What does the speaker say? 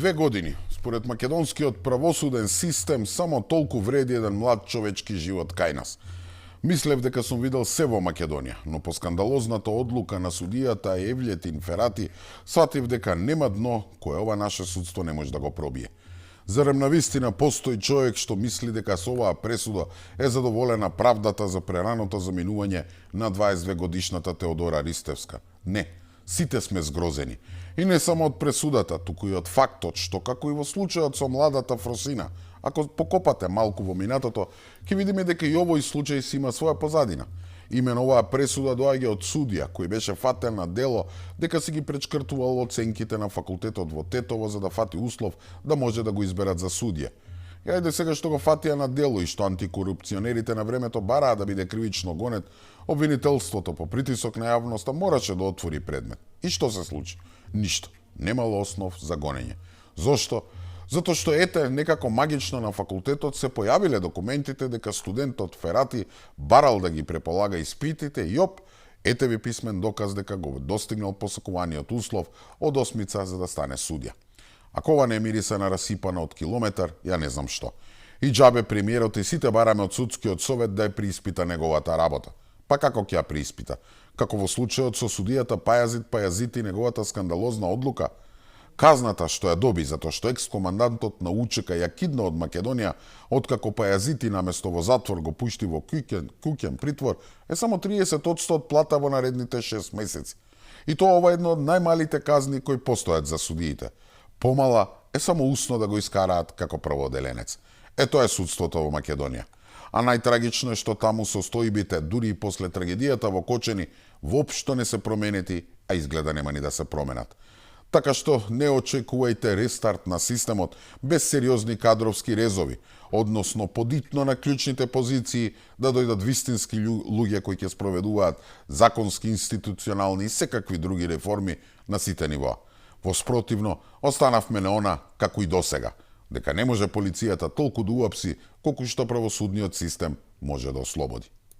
2 години, според македонскиот правосуден систем, само толку вреди еден млад човечки живот кај нас. Мислев дека сум видел се во Македонија, но по скандалозната одлука на судијата Евлетин Ферати, сватив дека нема дно кое ова наше судство не може да го пробие. Зарем навистина постои човек што мисли дека со оваа пресуда е задоволена правдата за прераното заминување на 22 годишната Теодора Ристевска? Не, сите сме згрозени. И не само од пресудата, туку и од фактот што, како и во случајот со младата Фросина, ако покопате малку во минатото, ќе видиме дека и овој случај си има своја позадина. Имено оваа пресуда доаѓа од судија кој беше фатен на дело дека си ги пречкртувал оценките на факултетот во Тетово за да фати услов да може да го изберат за судија. И ајде сега што го фатија на дело и што антикорупционерите на времето бараа да биде кривично гонет, обвинителството по притисок на јавноста мораше да отвори предмет. И што се случи? Ништо. Немало основ за гонење. Зошто? Затоа што ете некако магично на факултетот се појавиле документите дека студентот Ферати барал да ги преполага испитите и ете ви писмен доказ дека го достигнал посакуваниот услов од осмица за да стане судија. Ако ова не мириса на расипана од километар, ја не знам што. И џабе премиерот и сите бараме од судскиот совет да ја прииспита неговата работа. Па како ќе ја прииспита? Како во случајот со судијата Пајазит и неговата скандалозна одлука? Казната што ја доби затоа што екс-командантот на УЧК ја кидна од Македонија, откако Пајазити наместо во затвор го пушти во куќен притвор, е само 30% од плата во наредните 6 месеци. И тоа ова е едно од најмалите казни кои постојат за судиите. Помала е само усно да го искараат како прводеленец. Тоа е судството во Македонија. А најтрагично е што таму состојбите, дури и после трагедијата во Кочени, воопшто не се променети, а изгледа нема ни да се променат. Така што не очекувајте рестарт на системот без сериозни кадровски резови, односно подитно на клучните позиции да дојдат вистински луѓе кои ќе спроведуваат законски, институционални и секакви други реформи на сите нивоа. Во спротивно, останавме на она како и досега, дека не може полицијата толку да уапси колку што правосудниот систем може да ослободи.